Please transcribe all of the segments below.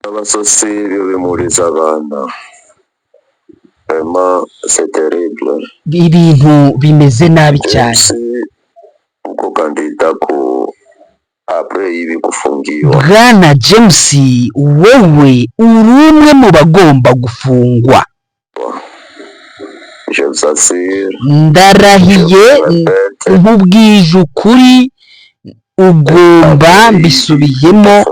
Abasosi bimuriza abana, vraiment c'est terrible. Ibintu bimeze nabi cyane. James, uko candidat ku après hivi kufungiwa. Bwana James, wowe uri umwe mu bagomba gufungwa. Je vous assure. Ndarahiye, nkubwije ukuri, ugomba, mbisubiyemo,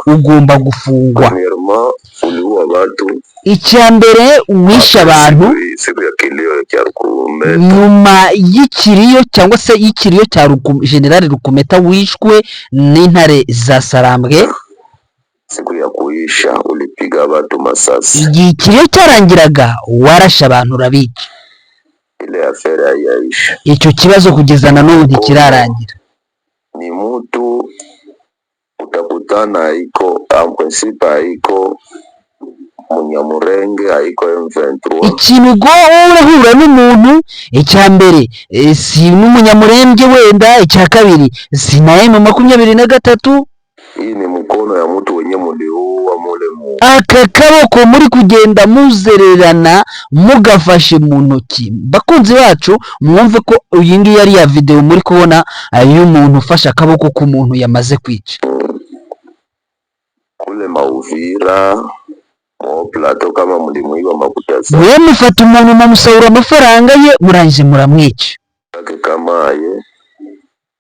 ugomba gufungwa. Premièrement, uliua watu. Icya mbere, wishe abantu. Siku ya kilio cha Rukumeta. Nyuma y'ikiriyo cyangwa se y'ikiriyo cya Generali Rukumeta wishwe n'intare za Sarambwe. Siku ya kuisha ulipiga watu masasi. Igihe ikiriyo cyarangiraga, warashe abantu, urabica. Ile affaire haiyaisha. Icyo kibazo kugeza na n'ubu ntikirarangira. Ni mutu utakutana haiko, en principe haiko Munyamurenge, haiko M23. Ikintu ubwo urahura n'umuntu, icya mbere si n'umunyamurembye wenda, icya kabiri si na M23. Hii ni mkono ya mtu wenye muliua mule mu Aka kaboko muri kugenda muzererana mugafashe mu ntoki. Bakunzi bacu, mwumve ko iyi ngiyi ari ya videwo muri kubona y'umuntu ufashe akaboko k'umuntu yamaze kwica. Kule Mauvira mo plateau kama mulimuiba makuta Mwe mufata umuntu, mumusahura amafaranga ye, murangije muramwica. zake kama ye,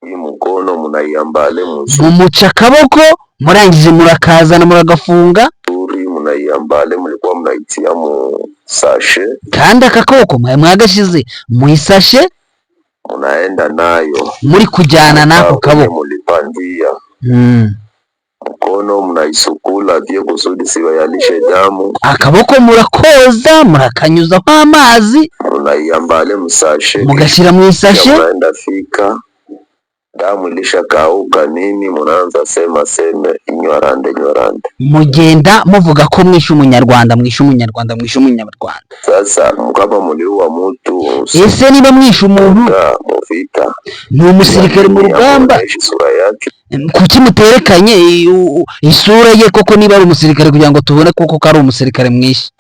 hii mkono munaiambale mzuri, Mumuca akaboko, murangije murakazana, muragafunga. Munaiambale, mulikuwa mnaitia mu sachet. Kandi aka kaboko mwe mwagashize mu isashe. Munaenda nayo. Muri kujyana n'ako kwenye kaboko. Mulipandia mkono, mnaisukula vye kusudi siwayalishe damu. Akaboko murakoza, murakanyuzaho amazi. Munaiambale mu sachet. Mugashyira mu isashe. Mnaenda fika, damu ilishakauka nini, munaanza sema seme inywarande nywarande. Mugenda muvuga ko mwishe umunyarwanda, mwishe umunyarwanda, mwishe umunyarwanda. Sasa kama muliua mutu Ese niba mwishe umuntu muvita, ni umusirikare mu rugamba, amuoneshe sura yake? Kuki muterekanye isura ye koko niba ari umusirikare, kugira ngo tubone koko ko ari umusirikare mwishe?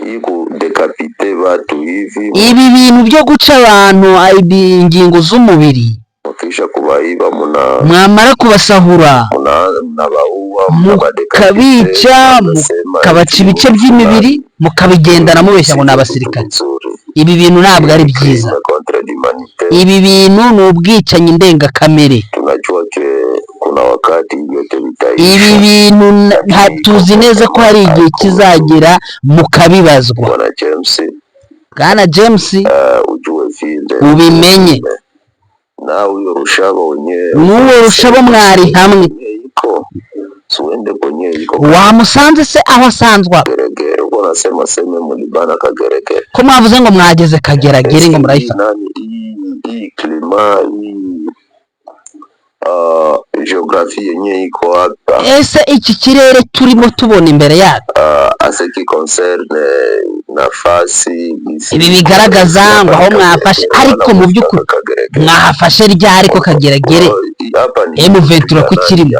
Hii kudécapiter watu hivi, Ibi bintu byo guca abantu ingingo z'umubiri, mukisha kubaiba muna mwamara kubasahura mnabaua, mukabica, mukabaca ibice by'imibiri, mukabigendana mubeshya ngo ni abasirikare, ibi bintu ntabwo ari byiza. Contre l'humanité. Ibi bintu ni ubwicanyi ndengakamere. Tunajua que kuna wakati vyote Ibi vitaisha. bintu tuzi neza ko hari igihe kizagera mukabibazwa. Bwana James, Bwana James, ujue vile ubimenye. Na huyo Rushaba wenyewe N'uwo Rushaba mwari hamwe. Iko suende kwenye iko. Wamusanze se aho asanzwe aba? Geregere, uko nasema seme mulibana Kageregere. Ko mwavuze ngo mwageze Kageragere, ngo murayifata. Nani, hii climat, hii géographie yenye iko hapa, Ese iki kirere turimo tubona imbere yacu, à ce qui concerne nafasi ibi bigaragaza ngo aho mwafashe, ariko mu by'ukuri Kageregere. mwahafashe ryari ko Kageragere Hapa ni M23 ko ikirimo?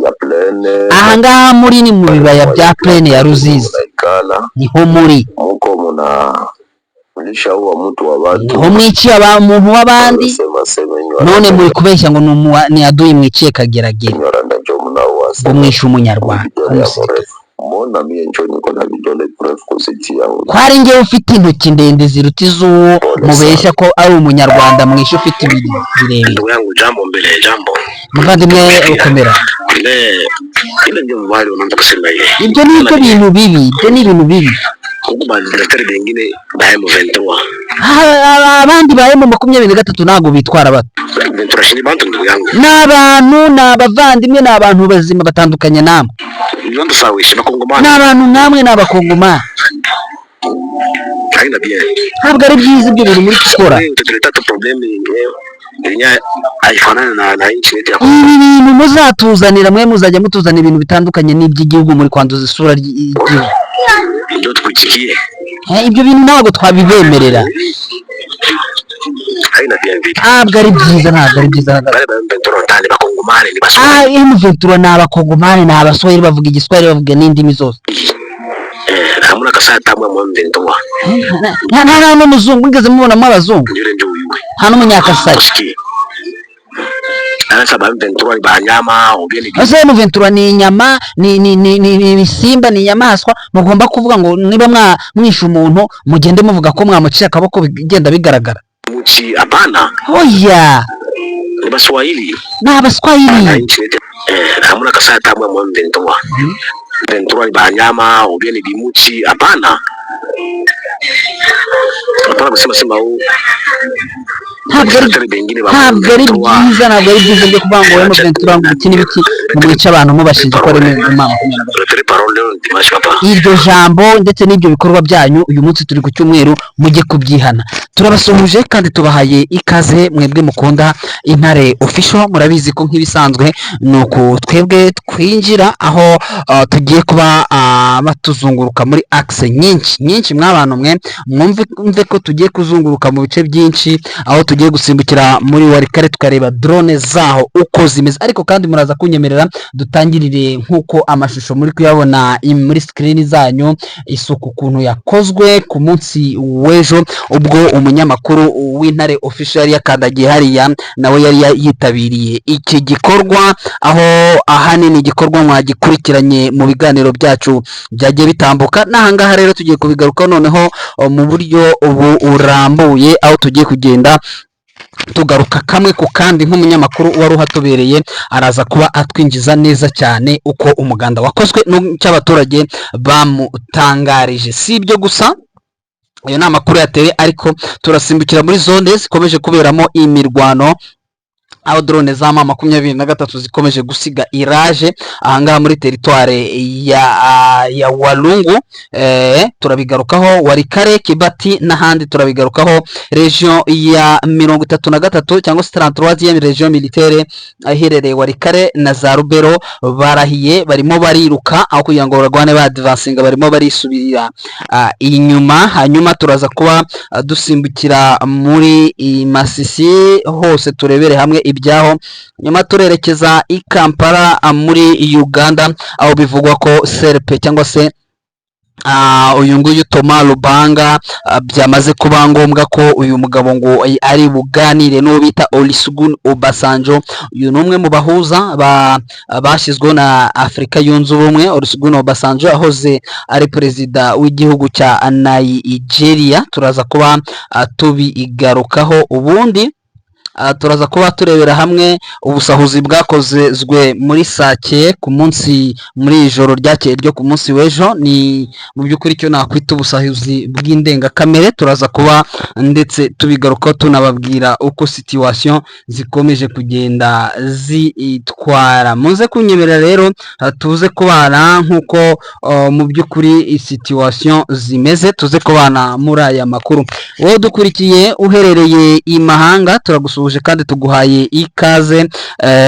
ya plaine. Aha ngaha muri ni mu bibaya bya plaine ya Ruzizi. Munaikala Niho muri. muko muna mulishaua mtu wa watu. Niho mwiciye muntu w'abandi. Sema sema. None muri kubeshya ngo ni adui mwiciye Kageragere. Nyarwanda njo mnaua. Ngo mwishe umunyarwanda Vidole ya w'umusirikare. mrefu. Mbona mie njo niko na vidole mrefu kuzitia huyu? Ko ari njyewe ufite intoki ndende ziruta iz'uwo mubeshya ko ari umunyarwanda mwishe ufite ibiri birebire? Ndugu yangu, jambo mbele ya jambo. Muvandimwe, ukomera. Ile ile ndio mbali unaanza kusema ile. Ibyo ni byo bintu bibi, ibyo ni ibintu bibi. Huku ba directeur bengine ba M23. Abandi ba M23 ntabwo bitwara bato. M23 shini bantu, ndugu yangu. Ni abantu, ni abavandimwe, ni abantu bazima batandukanye namwe. Ni bantu sawa ishi Ni bakongomani. abantu nkamwe, ni abakongomani. Haina bien. Ntabwo ari byiza ibyo bintu muri gukora. Wewe utatuleta tu problème yenye haifanani na nchi yetu ya Ibi bintu muzatuzanira, mwe muzajya mutuzanira ibintu bitandukanye n'iby'igihugu, muri kwanduza isura ry'igihugu. Ndio tukuitikie. Ibyo bintu ntabwo twabibemerera. Haina bien vile. Ntabwo ari byiza, ntabwo ari byiza na gato. Bale ba M23 ndani bakongomani, ni Baswahili. Ah, M23 ni Abakongomani, ni Abaswahili, bavuga Igiswahili, bavuga n'indimi zose. Eh, hamuna Kasai tamwe mu M23. Nta n'umuzungu wigeze mubonamo abazungu. Njure njo uyuwe. Nta n'Umunyakasai. Usikie. Sasa ba M23 ni banyama ou bien ni Ese M23 ni inyama, ni ibisimba, ni inyamaswa? Mugomba kuvuga ngo niba mwishe umuntu, mugende muvuga ko mwamuciye akaboko, bigenda bigaragara. Muchi hapana, Oya. ni Baswahili. Ni Abaswahili. Na nchi yetu. Eh, hamuna Kasai tamwe mu M23. M23 ni banyama ou bien ni bimuchi, hapana. Hapana kusema sema huu Ntabwo ari Atari bengine ba ntabwo ari M23. byiza, ntabwo ari byiza byo kuvuga ngo M23 ngo iki n'ibiki, ngo mwice abantu mubashinja ko ari M23. Retire parole leo ni dimanche, papa. Iryo jambo ndetse n'ibyo bikorwa byanyu, uyu munsi turi ku cyumweru, mujye kubyihana. Turabasuhuje kandi tubahaye ikaze mwebwe mukunda Intare Official. Murabizi ko nk'ibisanzwe ni uku twebwe twinjira aho tugiye kuba batuzunguruka muri axe nyinshi nyinshi. Mw'abantu mwe, mwumve mwumve ko tugiye kuzunguruka mu bice byinshi, aho tugiye gusimbukira muri Walikale tukareba drone zaho uko zimeze. Ariko kandi muraza kunyemerera dutangirire nk'uko amashusho muri kuyabona muri screen zanyu, isuku ukuntu yakozwe ku munsi w'ejo, ubwo umunyamakuru w'Intare Official yari yakandagiye hariya, nawe yari yitabiriye iki gikorwa, aho ahanini igikorwa mwagikurikiranye mu biganiro byacu byagiye bitambuka. N'ahangaha rero tugiye kubigarukaho noneho mu buryo burambuye, aho tugiye kugenda tugaruka kamwe ku kandi nk'umunyamakuru wari uhatubereye, araza kuba atwinjiza neza cyane uko umuganda wakozwe n'icyo abaturage bamutangarije. Si ibyo gusa, ayo ni amakuru yatewe, ariko turasimbukira muri zone zikomeje kuberamo imirwano, aho drone za M23 zikomeje gusiga iraje ahangaha muri territoire ya Walungu. Turabigarukaho Walikale, Kibati n'ahandi turabigarukaho. Région ya 33 cyangwa se 33e région militaire iherereye Walikale na za Rubero barahiye, barimo bariruka aho kugira ngo barwane badvancinga, barimo barisubirira inyuma. Hanyuma turaza kuba dusimbukira muri Masisi hose turebere hamwe ibyaho. Nyuma turerekeza i Kampala muri Uganda, aho bivugwa ko CRP cyangwa se uyu nguyu Thomas Lubanga byamaze kuba ngombwa ko uyu mugabo ngo ari buganire n'uwo bita Olusegun Obasanjo. Uyu ni umwe mu bahuza bashyizweho na Afurika Yunze Ubumwe. Olusegun Obasanjo ahoze ari perezida w'igihugu cya Nigeria. Turaza kuba tubigarukaho. Ubundi turaza kuba turebera hamwe ubusahuzi bwakozwe muri Sake ku munsi, muri iri joro ryakeye ryo ku munsi w'ejo. Ni mu by'ukuri icyo nakwita ubusahuzi bw'indengakamere. Turaza kuba ndetse tubigarukaho, tunababwira uko situation zikomeje kugenda zitwara. Muze kunyemerera rero tuze kubana nk'uko mu by'ukuri situation zimeze, tuze kubana muri aya makuru. Wowe dukurikiye uherereye i mahanga, turagusuhuje kandi tuguhaye ikaze.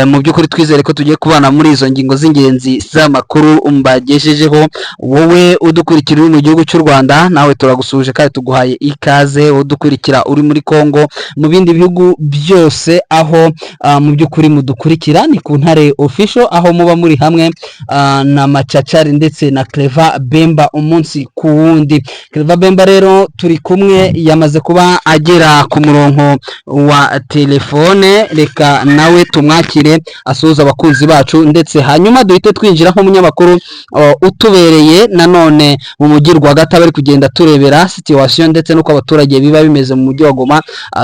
Mu by'ukuri twizere ko tugiye kubana muri izo ngingo z'ingenzi z'amakuru mbagejejeho. Wowe udukurikira uri mu gihugu cy'u Rwanda, nawe turagusuhuje kandi tuguhaye ikaze. Wowe udukurikira uri muri Congo, mu bindi bihugu byose aho mu by'ukuri mudukurikira, ni ku Ntare Official, aho muba muri hamwe na Macacari ndetse na Cleva Bemba umunsi ku wundi. Cleva Bemba rero turi kumwe, yamaze kuba agera ku murongo wa telefone. Reka nawe tumwakire asuhuza abakunzi bacu, ndetse hanyuma duhite twinjira nk'umunyamakuru utubereye nanone mu mujyi rwagati, bari kugenda turebera situation ndetse n'uko abaturage biba bimeze mu mujyi wa Goma.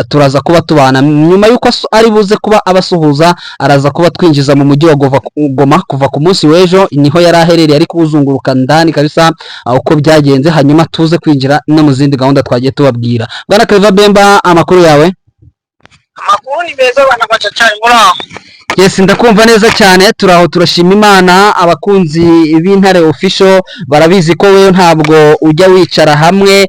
Turaza kuba tubana nyuma y'uko ari buze kuba abasuhuza, araza kuba twinjiza mu mujyi wa Goma kuva ku munsi w'ejo, niho yari aherereye, ari kuwuzunguruka ndani kabisa, uko byagenze, hanyuma tuze kwinjira no mu zindi gahunda twagiye tubabwira. Bwana Cleva Bemba, amakuru yawe? Amakuru ni meza, bana Macacari, muri aho? Yes, ndakumva neza cyane, turaho turashima Imana. Abakunzi b'Intare Official barabizi ko wewe ntabwo ujya wicara hamwe,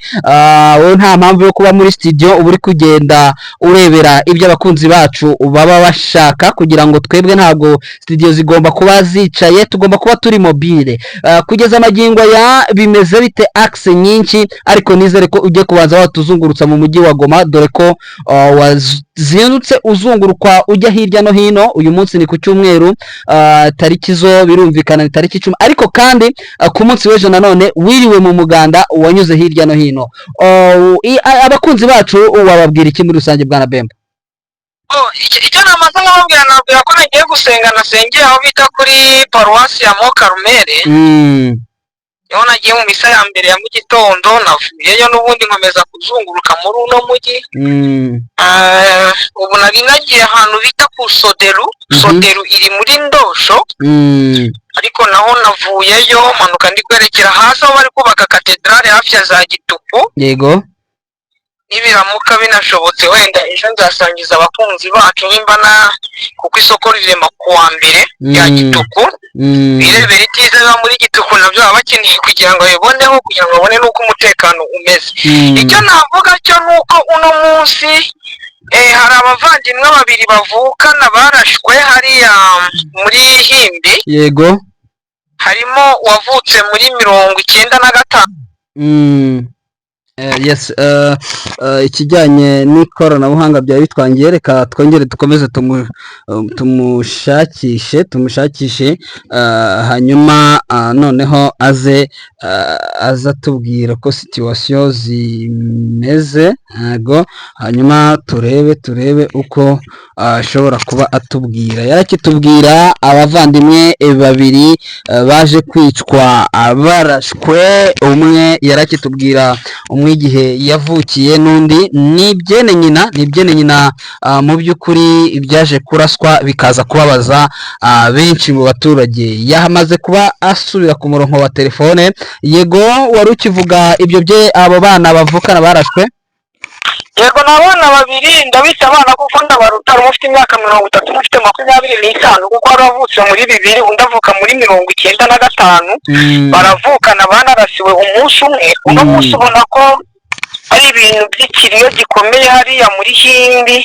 wowe nta mpamvu yo kuba muri studio, uba uri kugenda urebera ibyo abakunzi bacu baba bashaka, kugira ngo twebwe ntabwo studio zigomba kuba zicaye, tugomba kuba turi mobile. Kugeza amagingo ya bimeze bite axe nyinshi? Ariko nizere ko ugiye kubanza watuzungurutsa mu mujyi wa Goma, dore ko Wazindutse uzunguruka ujya hirya no hino. Uyu munsi ni ku cyumweru, tariki zo birumvikana ni tariki 10, ariko kandi ku munsi w'ejo nanone wiriwe mu muganda, wanyuze hirya no hino. Oh, abakunzi bacu wababwira iki muri rusange, bwana Bemba? Oh, icyo namaze nkababwira, nabwira ko nagiye gusenga, nasengeye aho bita kuri paruwasi ya Mont Carmel. Niho nagiye mu misa ya mbere ya mu gitondo. Navuyeyo n'ubundi nkomeza kuzunguruka muri uno mujyi. Ubu nari nagiye ahantu bita ku Soderu. Soderu iri muri Ndosho, ariko naho navuyeyo manuka ndi kwerekera hasi aho bari kubaka katedrale hafi ya za Gituku. Nibiramuka binashobotse, wenda ejo nzasangiza abakunzi bacu nimba na kuko isoko rirema ku wa mbere rya Gituku, birebera ibyiza biba muri Gituku, nabyo baba bakeneye kugira ngo babiboneho, kugira ngo babone n'uko umutekano umeze. Icyo navuga cyo ni uko uno munsi hari abavandimwe babiri bavukana barashwe hariya muri Himbi. Harimo uwavutse muri 95. Yes, ikijyanye n'ikoranabuhanga byari bitwangiye. Reka twongere dukomeze tumushakishe, hanyuma noneho aze atubwira ko situation zimeze. Yego, hanyuma turebe uko ashobora kuba atubwira. Yarakitubwira abavandimwe babiri baje kwicwa, barashwe. Umwe yarakitubwira umwe igihe yavukiye, n'undi ni byene nyina, ni byene nyina. Mu by'ukuri byaje kuraswa bikaza kubabaza benshi mu baturage. Yamaze kuba asubira ku murongo wa telefone. Yego, wari ukivuga ibyo bye, abo bana bavukana barashwe. Yego, ni abana babiri. Ndabita abana kuko ndabaruta. Umwe ufite imyaka 30, undi ufite 25, kuko wari wavutse muri 2000, undi avuka muri 95. Baravukana, banarasiwe umunsi umwe. Uno munsi ubona ko ari ibintu by'ikiriyo gikomeye hariya muri Himbi.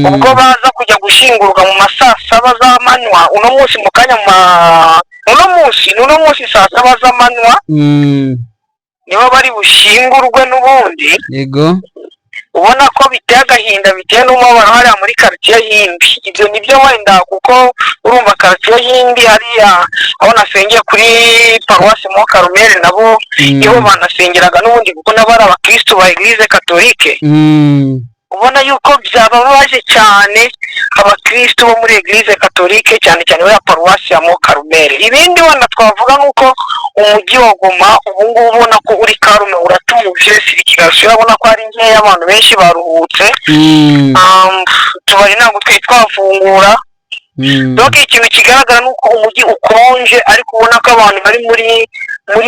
Ubwo baza kujya gushyingurwa mu ma saa saba z'amanywa uno munsi, mu kanya uno munsi ni uno munsi saa saba z'amanywa nibo bari bushyingurwe n'ubundi. Ubona ko biteye agahinda, biteye n'umubabaro hariya muri karitsiye Himbi. Ibyo nibyo wenda, kuko urumva karitsiye Himbi hariya aho nasengeye kuri paruwasi Mont Carmel, nabo niho banasengeraga n'ubundi, kuko nabo ari abakristu ba Église catholique. Ubona yuko byababaje cyane abakristu bo muri Église catholique, cyane cyane ya paruwasi ya Mont Carmel. Ibindi wenda twavuga ni uko umujyi wa Goma ubu ngubu ubona ko uri calme, uratuje, circulation urabona ko ari nkeya, abantu benshi baruhutse. Utubari ntabwo twari twafungura. Donc ikintu kigaragara ni uko umujyi ukonje, ariko ubona ko abantu bari muri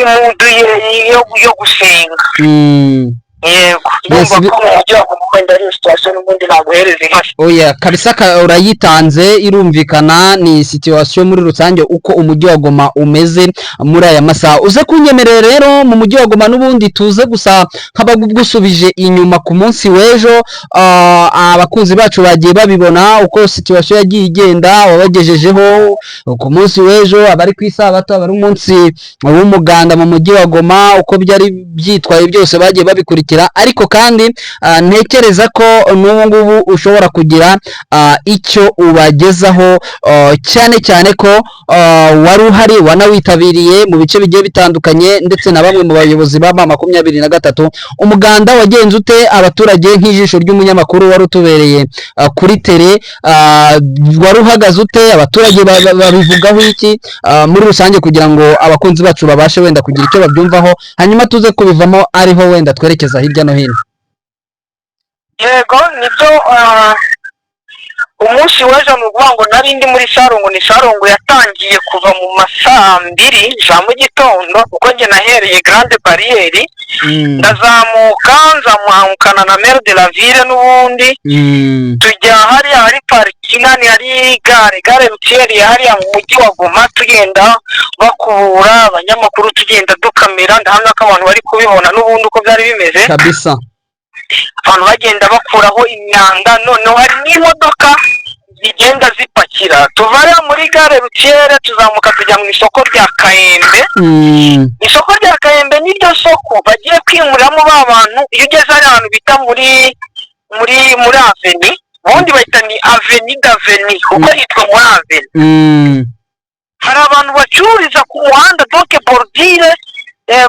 mood yo gusenga. Yego, ndumva ko mu mujyi wa Goma wenda ari situation n'ubundi naguhereza ihari. Oya kabisa, urayitanze irumvikana. Ni situation muri rusange uko umujyi wa Goma umeze muri aya masaha. Uze kunyemerera rero mu mujyi wa Goma n'ubundi tuze gusa nk'abagusubije inyuma ku munsi w'ejo. Abakunzi bacu bagiye babibona uko situation yagiye igenda, wabagejejeho ku munsi w'ejo, abari ku isabato, abari umunsi w'umuganda mu mujyi wa Goma, uko byari byitwaye byose bagiye babikurikira. Ariko kandi ntekereza ko n'ubu ngubu ushobora kugira icyo ubagezaho, cyane cyane ko wari uhari, wanawitabiriye mu bice bigiye bitandukanye, ndetse na bamwe mu bayobozi ba M23. Umuganda wagenze ute? Abaturage, nk'ijisho ry'umunyamakuru wari utubereye kuri terrain, wari uhagaze ute? Abaturage babivugaho iki muri rusange, kugira ngo abakunzi bacu babashe wenda kugira icyo babyumvaho, hanyuma tuze kubivamo ariho wenda twerekeza hirya no hino? Yego, nibyo. Umunsi w'ejo ni ukuvuga ngo nari ndi muri sarongo. Ni sarongo yatangiye kuva mu ma saa mbiri za mu gitondo, kuko njye nahereye Grande Barrière, ndazamuka, nzamukana na maire de la ville n'ubundi, tujya hariya hari parking, ni hari gare routière ya hariya mu mujyi wa Goma. Tugenda bakubura, abanyamakuru tugenda dukamera. Ndahamya ko abantu bari kubibona n'ubundi uko byari bimeze. Abantu bagenda bakuraho imyanda, noneho hari n'imodoka zigenda zipakira. Tuva hariya muri gare routière, tuzamuka tujya mu isoko rya Kayembe. Isoko rya Kayembe niryo soko bagiye kwimuriramo ba bantu. Iyo ugeze hariya hantu bita muri muri avenue, ubundi bahita ni avenue d'avenue kuko hitwa muri avenue. Hari abantu bacururiza ku muhanda, donc bordure,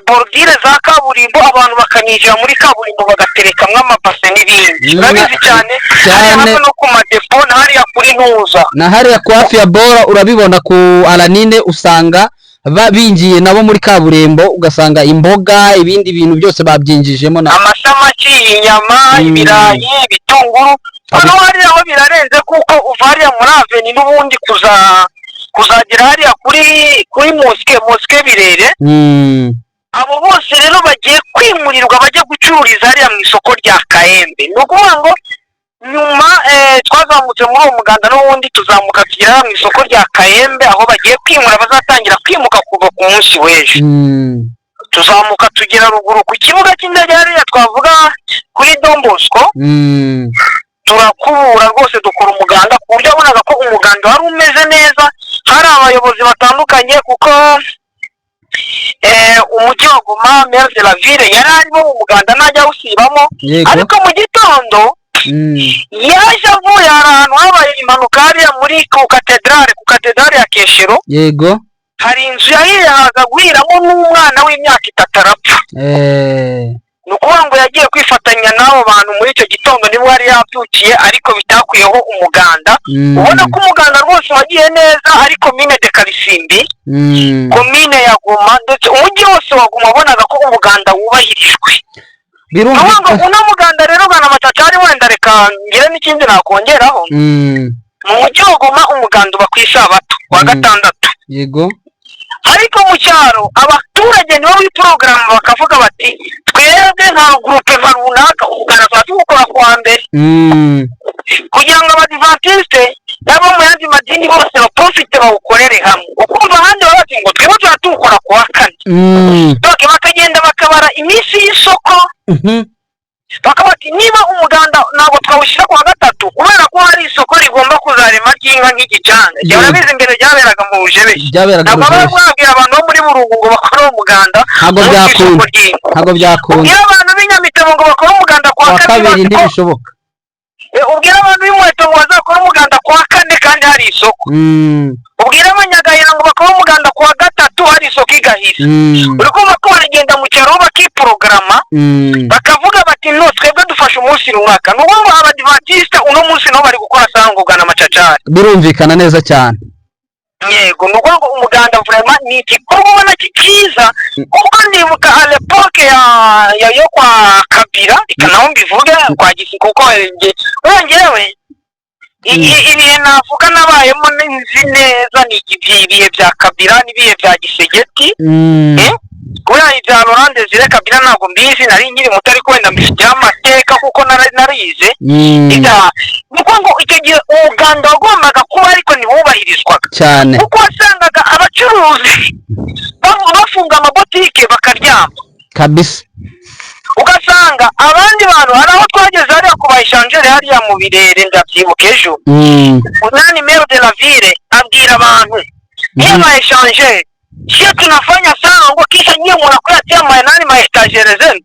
bordure za kaburimbo, abantu bakanyinjira muri kaburimbo bagaterekamwo amabase n'ibindi. Urabizi cyane hariya. Cyane. Hamwe no ku madepo na hariya kuri ntuza. Na hariya ku hafi ya bora urabibona, ku aranine usanga binjiye nabo muri kaburimbo, ugasanga imboga, ibindi bintu byose babyinjijemo na Amasamaki, inyama, ibirayi, ibitunguru. Hano hariya ho birarenze, kuko uva hariya muri avenue n'ubundi kuzagera hariya kuri mosquée Birere. Abo bose rero bagiye kwimurirwa, bajya gucururiza hariya mu isoko rya Kahembe. Ni ukuvuga ngo nyuma twazamutse muri uwo muganda n'ubundi tuzamuka tugera mu isoko rya Kahembe, aho bagiye kwimura, bazatangira kwimuka kuva ku munsi w'ejo. Tuzamuka tugera ruguru ku kibuga cy'indege hariya, twavuga kuri Don Bosco. Turakubura rwose, dukora umuganda ku buryo wabonaga ko umuganda wari umeze neza, hari abayobozi batandukanye, kuko umujyi wa Goma, maire de la ville yari arimo mu muganda, ntajya awusibamo. Ariko mu gitondo yaje avuye ahantu habaye impanuka hariya muri ku katedrale ya Keshero. Hari inzu yahiye, haza guhiramo n'umwana w'imyaka 3 arapfa. Ni ukuvuga ngo yagiye kwifatanya n'abo bantu muri icyo gitondo, nibwo yari yabyukiye, ariko bitakuyeho umuganda. Ubona ko umuganda rwose wagiye neza, ariko commune de Karisimbi, komine ya Goma, ndetse umujyi wose wa Goma, wabonaga ko umuganda wubahirijwe. Ni ukuvuga ngo uno muganda rero, bwana Matacari, wenda reka ngire n'ikindi nakongeraho. Mu mujyi wa Goma umuganda uba ku isabato wa gatandatu. Ariko mu cyaro abaturage nibo biporogaramu, bakavuga bati: "Twebwe nka groupement runaka umuganda tuba tuwukora ku wa mbere," kugira ngo abadivantisite n'abo mu yandi madini bose baprofite bawukorere hamwe. Ukumva ahandi baba bati ngo: "Twebwe tuba tuwukora ku wa kane." Donc bakagenda bakabara iminsi y'isoko, bakaba bati: "Niba umuganda ntabwo twawushyira ku wa gatatu kubera ko hari isoko rigomba kuzarema ry'inka nk'igicanga." Urabizi, mbere ryaberaga mu Bujebeshyi. Byaberaga Ntabwo baba Rujebeshyi. babwira abantu bo muri Burungu ngo bakore umuganda Ntabwo munsi y'isoko byakunda. ry'inka. Ntabwo byakunda. Ubwira abantu b'Inyamitabo ngo bakore umuganda ku wa Kuwa kabiri, kabiri bazi ko ntibishoboka. Ubwira abantu b'inkweto ngo bazakore umuganda ku wa kane kandi hari isoko. Ubwira abanyagahira ngo bakore umuganda ku wa gatatu hari isoko i Gahira. Uri kumva ko baragenda mu cyaro bakiporogaramu, bakavuga bati: "No, twebwe dufashe umunsi runaka." Ni ukuvuga ngo abadivantisite uno munsi nabo bari gukora sango, bwana Macacari. Birumvikana neza cyane. Yego, ni ukuvuga ngo umuganda vraiment ni igikorwa ubona cyiza, kuko ndibuka à l'époque ya yo kwa Kabila, reka naho mbivuge kwa gisi, kuko njyewe ibihe navuga nabayemo nzi neza ni ibihe bya Kabila n'ibihe bya Tshisekedi. Kubera ibya Laurent Desire Kabila ntabwo mbizi, nari nkiri muto, ariko wenda mbifitiyeho amateka kuko narize. Ni ukuvuga ngo icyo gihe umuganda wagombaga kuba, ariko ntiwubahirizwaga, Cyane. kuko wasangaga abacuruzi bafunga amabotike bakaryama. Ugasanga abandi bantu, hari aho twageze hariya ku bayishanjere hariya mu Birere, ndabyibuka ejo, unani maire de la ville abwira abantu niyo ba échangeur: "Sio tunafanya salongo kisha nyie munakuya nani ma étagères zenu?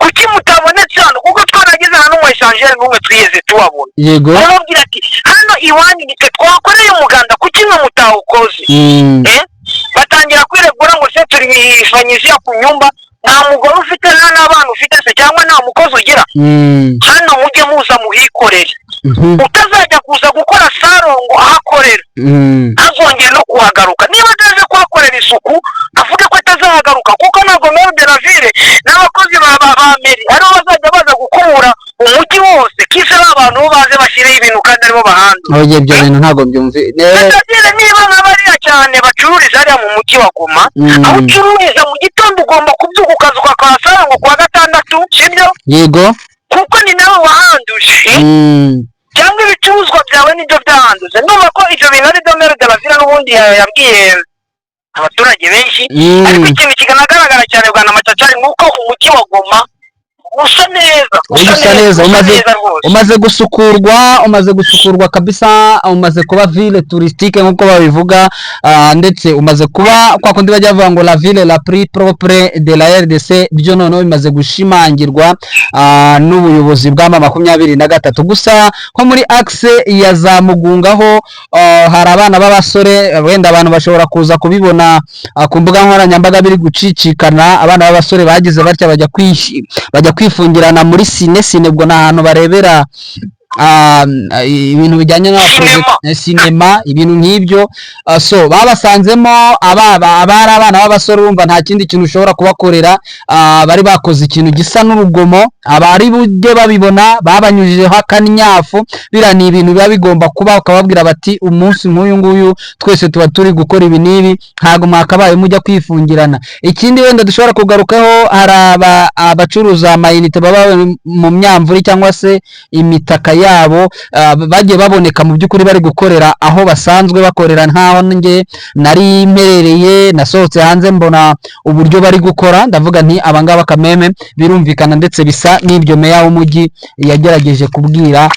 Kuki mutabonetse hano?" Kuko twaragize nta n'umu échangeur n'umwe twigeze tubabona. Barababwira ati: "Hano iwanyu nitwe twakoreye umuganda, kuki mwe mutawukoze?" Eh? Batangira kwiregura ngo: "Se tulifanyizia ku nyumba, nta mugore ufite, nta n'abana ufite se, cyangwa nta mukozi ugira? Hano mujye muza muhikorere." Utazajya kuza gukora salongo aho akorera, ntazongere no kuhagaruka. Niba ataje kuhakorera isuku, avuge ko atazahagaruka, kuko ntabwo maire de la ville n'abakozi ba mairie aribo bazajya baza gukubura umujyi wose, kise ba bantu bo baze bashyireho ibintu kandi aribo bahanze. Oye, ibyo bintu ntabwo byumvi. C'est-à-dire niba nka bariya cyane bacururiza hariya mu mujyi wa Goma, aho ucururiza mu gitondo ugomba kubyuka ukaza ugakora salongo kuwa gatandatu, sibyo? Yego. Kuko ni nawe wahanduje, cyangwa ibicuruzwa byawe nibyo byahanduje. Ndumva ko ibyo bintu ari byo maire de la ville n'ubundi yabwiye abaturage benshi. Ariko ikintu kikanagaragara cyane, bwana Macacari, ni uko umujyi wa Goma Usa neza. Usa neza, usa neza rwose. Umaze gusukurwa kabisa, umaze kuba ville touristique nk'uko babivuga, ndetse umaze kuba kwa kundi bajya bavuga ngo la ville la plus propre de la RDC. Byo noneho bimaze gushimangirwa n'ubuyobozi bwa M23. Gusa nko muri axe ya za Mugungaho hari abana b'abasore, wenda abantu bashobora kuza kubibona ku mbuga nkoranyambaga biri gucicikana, abana b'abasore bagize batya bajya kwifungirana muri ciné. Ubwo ni ahantu barebera ibintu bijyanye na Cinema. Sinema, ibintu nk'ibyo. So babasanzemo abari abana b'abasore, urumva nta kindi kintu ushobora kubakorera. Bari bakoze ikintu gisa n'urugomo, abari bujye babibona babanyujijeho akanyafu. Biriya ni ibintu biba bigomba kuba, ukababwira bati umunsi nk'uyu nguyu twese tuba turi gukora ibi n'ibi, ntabwo mwakabaye mujya kwifungirana. Ikindi wenda dushobora kugarukaho, hari abacuruza amayinite baba mu myamvuri cyangwa se imitaka yabo, bagiye baboneka mu by'ukuri bari gukorera aho basanzwe bakorera. Nkaho njye nari mperereye, nasohotse hanze mbona uburyo bari gukora, ndavuga nti abangaba kameme birumvikana, ndetse bisa n'ibyo meya w'umujyi yagerageje kubwira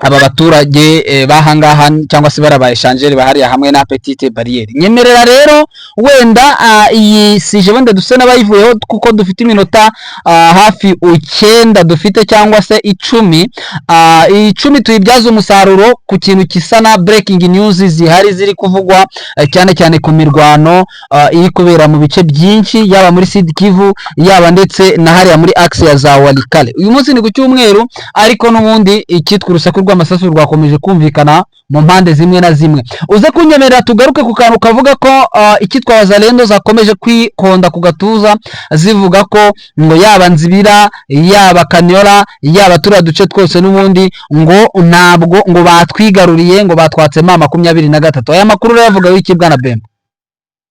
aba baturage bahangaha cyangwa se barabaye échangeur bahariya hamwe na Petite Barrière. Nyemerera rero wenda iyi sujet wenda duse n'abayivuyeho kuko dufite iminota hafi 9 dufite cyangwa se 10. 10 tuyibyaze umusaruro ku kintu gisa na breaking news zihari ziri kuvugwa, cyane cyane ku mirwano iri kubera mu bice byinshi, yaba muri Sud Kivu, yaba ndetse na hariya muri axe ya za Walikale. Uyu munsi ni ku cyumweru, ariko n'ubundi icyitwa urusaku rw'amasasu rwakomeje kumvikana mu mpande zimwe na zimwe. Uze kunyemerera tugaruke ku kantu kavuga ko icyitwa Wazalendo zakomeje kwikonda ku gatuza zivuga ko ngo yaba Nzibira, yaba Kanyola, yaba turiya duce twose n'ubundi ngo ntabwo ngo batwigaruriye, ngo batwatse M23. Aya makuru rero avuga w'iki, bwana Bemba?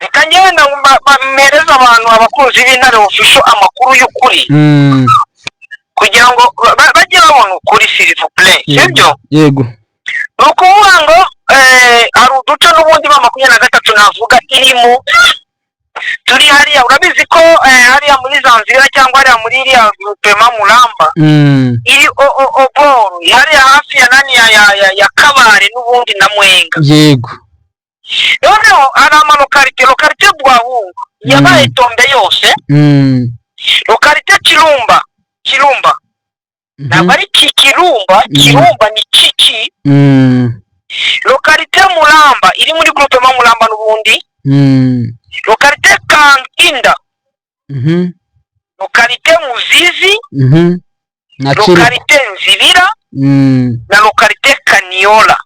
Reka ngenda mpereze abantu, abakunzi b'Intare Official, amakuru y'ukuri kugira ngo bajye babona ukuri, s'il vous plaît, sibyo? Yego. Ni ukuvuga ngo hari uduce n'ubundi M23 navuga irimo turi hariya. Urabizi ko hariya muri Zanzibar cyangwa hariya muri iriya groupement Muramba iri oboru hariya hafi ya nani ya Kabare n'ubundi na Mwenga. Noneho hari ama localité, localité Bwahungu yabaye tombé yose. Localité Kirumba, Kirumba ntabwo ari Kikirumba. Kirumba ni Kiki. Localité Muramba iri muri groupement Muramba n'ubundi. Localité Kankinda. Localité Muzizi. Na Kiruko. Localité Nzibira na localité Kaniola.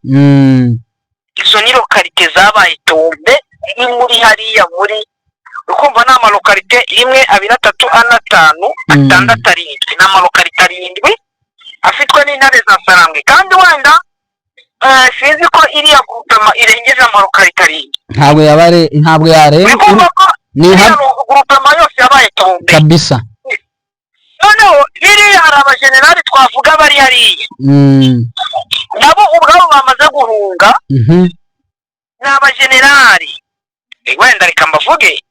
Izo ni localité zabaye tombé ziri muri hariya muri, ukumva ni ama localité rimwe, abiri, atatu, ane, atanu, atandatu, arindwi. Ni ama localité 7 afitwe n'intare za Sarambwe. Kandi wenda sinzi ko iriya groupement irengeje ama localité 7. Ntabwo yabare, ntabwo yarenga. Uri kumva ko ni iriya groupement yose yabaye tombé. Noneho biriya hari abajenerali twavuga bari hariya, nabo ubwabo bamaze guhunga. Ni abajenerali, wenda reka mbavuge.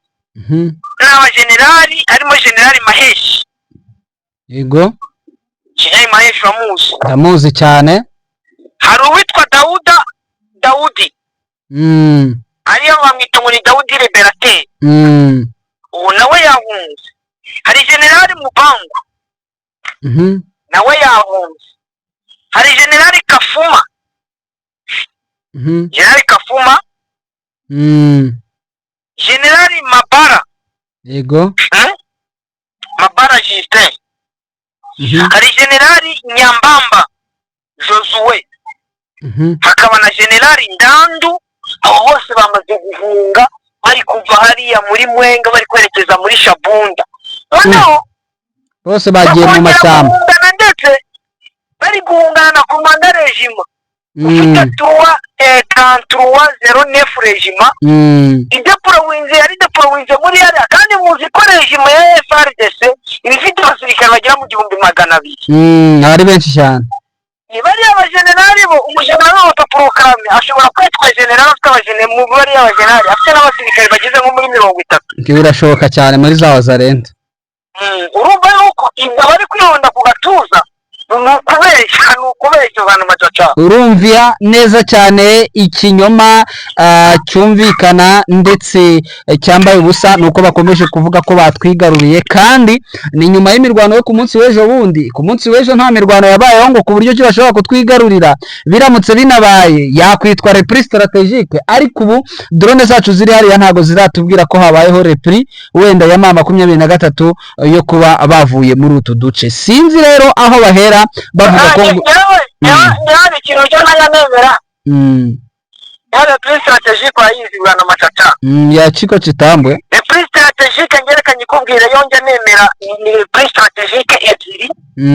Ni abajenerali harimo Generali Maheshi. Generali Maheshi uramuzi? Ndamuzi cyane. Hari uwitwa Dawuda Dawudi. Ariyo bamwita ngo ni Dawudi Libérateur. Ubu nawe yahunze. Hari Generali Mubangu. Nawe yahunze. Hari Generali Kafuma. Generali Kafuma. Generali Mabara. Mabara Justin. Hari Generali Nyambamba Josue. Hakaba na Generali Ndandu. Abo bose bamaze guhunga, bari kuva hariya muri Mwenga bari kwerekeza muri Shabunda. Noneho Bose bagiye mu bakongera mashyamba. guhungana, ndetse bari guhungana na commandant régiment ufite trois 3309 régiment. Idepurowinze yari depurowinze muri hariya, kandi muzi ko régiment ya FARDC iba ifite abasirikare bagera mu 1200. Ari benshi cyane. Ni bariya bajenerali bo, umujenerali w'autoproclamé ashobora kwitwa generali afite abajenerali, mu bariya bajenerali afite n'abasirikare bageze nko muri 30. Ibyo birashoboka cyane muri za Wazalendo. Urumva yuko ibyo bari kwihonda ku gatuza ni ukubeshya, ni ukubeshya abantu macaca. Urumvira neza cyane ikinyoma cyumvikana ndetse cyambaye ubusa, ni uko bakomeje kuvuga ko batwigaruriye, kandi ni nyuma y'imirwano yo ku munsi w'ejo bundi. Ku munsi w'ejo nta mirwano yabayeho ngo ku buryo ki bashobora kutwigarurira. Biramutse binabaye yakwitwa repli stratégique, ariko ubu drone zacu ziri hariya ntabwo ziratubwira ko habayeho repli wenda ya M23 yo kuba bavuye muri utu duce. Sinzi rero aho bahera bavuga ko ngo Njyewe ikintu cyo najya nemera, ya repli stratégique urayizi, bwana Macaca? Ya Chiko Chitambwe. Repli stratégique ngerekanye ikubwira yo njya nemera ni repli stratégique ebyiri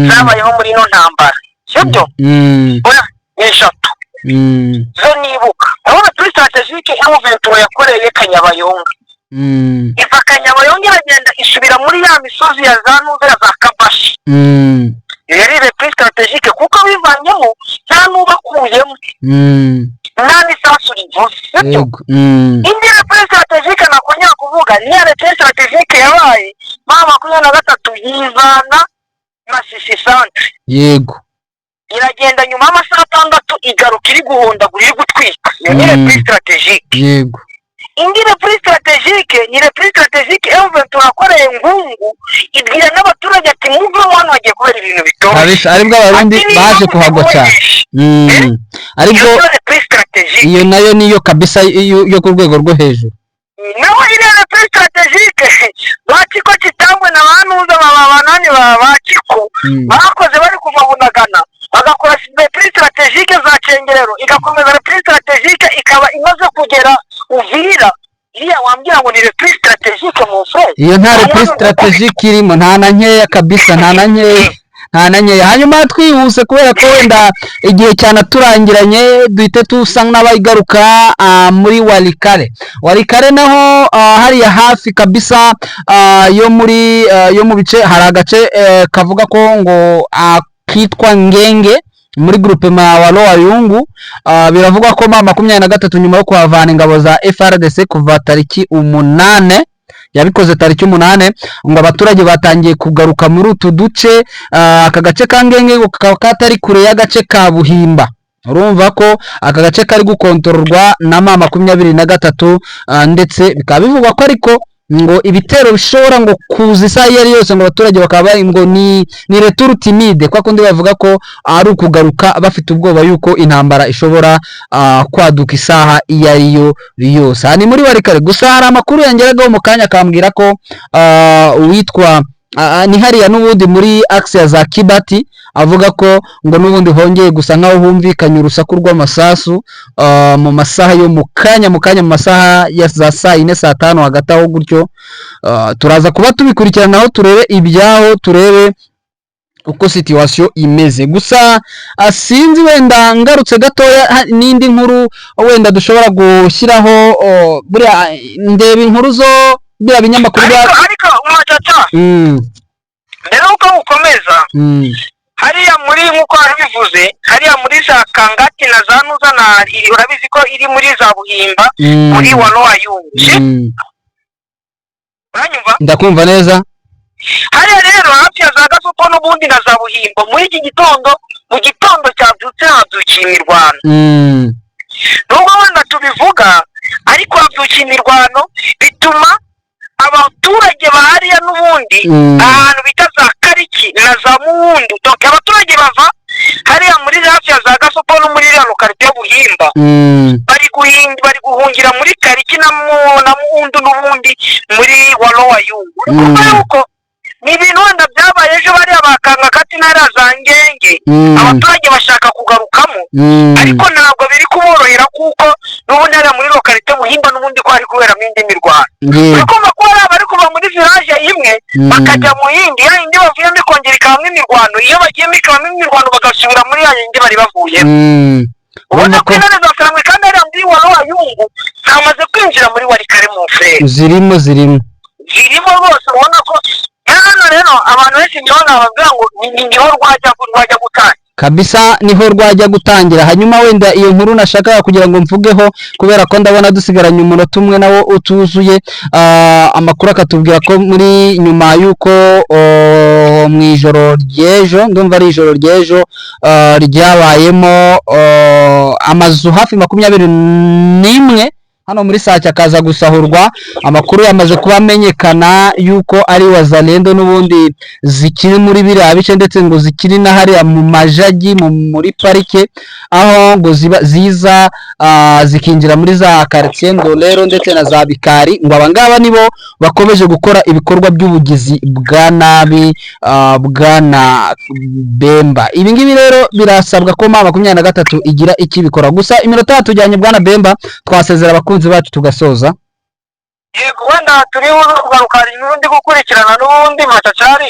zabayeho muri ino ntambara, sibyo? Oya, ni eshatu zo nibuka. Aho repli stratégique M23 yakoreye Kanyabayonga, iva Kanyabayonga iragenda isubira muri ya misozi ya za Ntuza ya za Kabashi. Iyo yari repli stratégique kuko bivanyemo nta n'ubakuyemo, nta n'isasu rivuze, sibyo? Yego. Indi repli stratégique nakongera kuvuga ni ya repli stratégique yabaye M23 yivana Masisi centre, iragenda, nyuma y'amasaha 6 igaruka iri guhondagura, iri gutwika. Iyo ni repli stratégique. Indi repli stratégique ni repli stratégique M23 yakoreye Ngungu, ibwira n'abaturage ati: "Muvemo hano, hagiye kubera ibintu bitoroshye." Kabisa, aribwo Abarundi Ati, "Niba baje kuhagwa cyane. mutabivugisha." Aribwo Iyo niyo repli stratégique. Iyo nayo niyo kabisa yo ku rwego rwo hejuru. Naho iriya repli stratégique ba Chiko Kitambwe na ba Ntuza ba banani ba Chiko bakoze bari kuva Bunagana, bagakora repli stratégique za Cengerero, igakomeza repli stratégique ikaba imaze kugera Uvira, iriya wambwira ngo ni repli stratégique mu frere? Iyo nta repli stratégique irimo, nta na nkeya kabisa, nta na nkeya, nta na nkeya. Hanyuma twihuse, kubera ko wenda igihe cyanaturangiranye, duhite tusa n'abayigaruka muri Walikale. Walikale naho hariya hafi kabisa yo muri yo mu bice, hari agace kavuga ko ngo kitwa Ngenge muri groupement wa Loayungu. Biravugwa ko M23 nyuma yo kuhavana ingabo za FARDC kuva tariki 8, yabikoze tariki 8, ngo abaturage batangiye kugaruka muri utu duce. Aka gace ka Ngenge ngo kakaba katari kure y'agace ka Buhimba. Urumva ko aka gace kari gukontororwa na M23, ndetse bikaba bivugwa ko ariko ngo ibitero bishobora ngo kuza isaha iyo ari yose, ngo abaturage bakaba bari ngo ni retour timide, kwa kundi bavuga ko ari ukugaruka bafite ubwoba yuko intambara ishobora kwaduka isaha iyo ari yo yose. Aha ni muri Walikale. Gusa hari amakuru yangeragaho mu kanya akambwira ko uwitwa ni hariya n'ubundi muri axe ya za Kibati, avuga ko ngo n'ubundi hongeye gusa nkaho humvikanye urusaku rw'amasasu mu masaha yo mu kanya, mu masaha ya za saa 4, saa 5, hagati aho gutyo. Turaza kuba tubikurikiranaho, turebe ibyaho, turebe uko situation imeze. Gusa sinzi wenda ngarutse gatoya n'indi nkuru wenda dushobora gushyiraho, buriya ndeba inkuru zo biriya binyamakuru bya Ariko Macaca, mbere y'uko ukomeza, hariya muri, nk'uko wabivuze, hariya muri za Kangati na za Nuza na urabizi ko iri muri za Buhimba, muri Waloayungu. Uranyumva? Ndakumva neza. Hariya rero hafi ya za Gasopo n'ubundi na za Buhimbo, muri iki gitondo, mu gitondo cyabyutse, habyukiye imirwano. Nubwo wenda tubivuga, ariko habyukiye imirwano, bituma abaturage ba hariya n'ubundi ahantu bita za Kariki na za Muwundu, donc abaturage bava hariya muri hafi ya za Gasopo no muri iriya localité yo Buhimba, bari guhungira muri Kariki na Muwundu n'ubundi muri Waloayungu. Urumva yuko ni ibintu wenda byabaye ejo, bariya bakanga kati ntara za Ngenge, abaturage bashaka kugarukamo, ariko ntabwo biri kuborohera kuko n'ubundi hariya muri localité Buhimba n'ubundi ko hari kuberamo indi mirwano. Uri kumva ko hari abari kuva muri village imwe bakajya mu yindi, ya yindi bavuyemo ikongera ikabamo imirwano, iyo bagiyemo ikabamo imirwano, bagasubira muri ya yindi bari bavuyemo. Ubona Urumva ko intare za Sarambwe kandi hariya muri Waloayungu zamaze kwinjira muri Walikale mu frere. Zirimo, zirimo. Zirimo rwose. Ubona ko hano rero abantu benshi niho nababwira ngo niho rwajya gutangira. Kabisa, niho rwajya gutangira. Hanyuma wenda iyo nkuru nashakaga kugira ngo mvugeho, kubera ko ndabona dusigaranye umunota umwe nawo utuzuye, amakuru akatubwira ko muri nyuma y'uko mu ijoro ry'ejo, ndumva ari ijoro ry'ejo, ryabayemo amazu hafi 21 hano muri Sake akaza gusahurwa. Amakuru yamaze kuba amenyekana yuko ari Wazalendo n'ubundi zikiri muri biriya bice, ndetse ngo zikiri na hariya mu Majagi muri parike, aho ngo ziba ziza zikinjira muri za quartier Ndolero ndetse na za Bikari. Ngo abangaba nibo bakomeje gukora ibikorwa by'ubugizi bwa nabi. Bwana Bemba, ibi ngibi rero birasabwa ko M23 igira icyo ibikora. Gusa iminota yatujyanye, bwana Bemba, twasezera abakunzi bacu tugasoza. Yego, wenda turi kugaruka, hari inkuru ndi gukurikirana n'ubundi macacari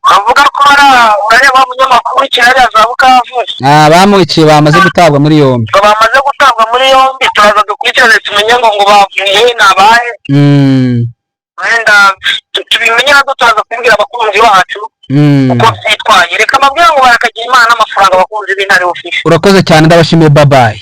avuga ko hari urareba munyamakuru w'i Kigali za Bukavu. Ah, bamwiciye, bamaze gutabwa muri yombi. Ngo bamaze gutabwa muri yombi. Turaza dukurikirane tumenye ngo bavuye ni abahe. Wenda tubimenye nabwo turaza kubwira abakunzi bacu uko byitwaye. Reka mbabwire ngo barakagira Imana n'amafaranga, abakunzi b'Intare Official. Urakoze cyane, ndabashimiye, bye bye.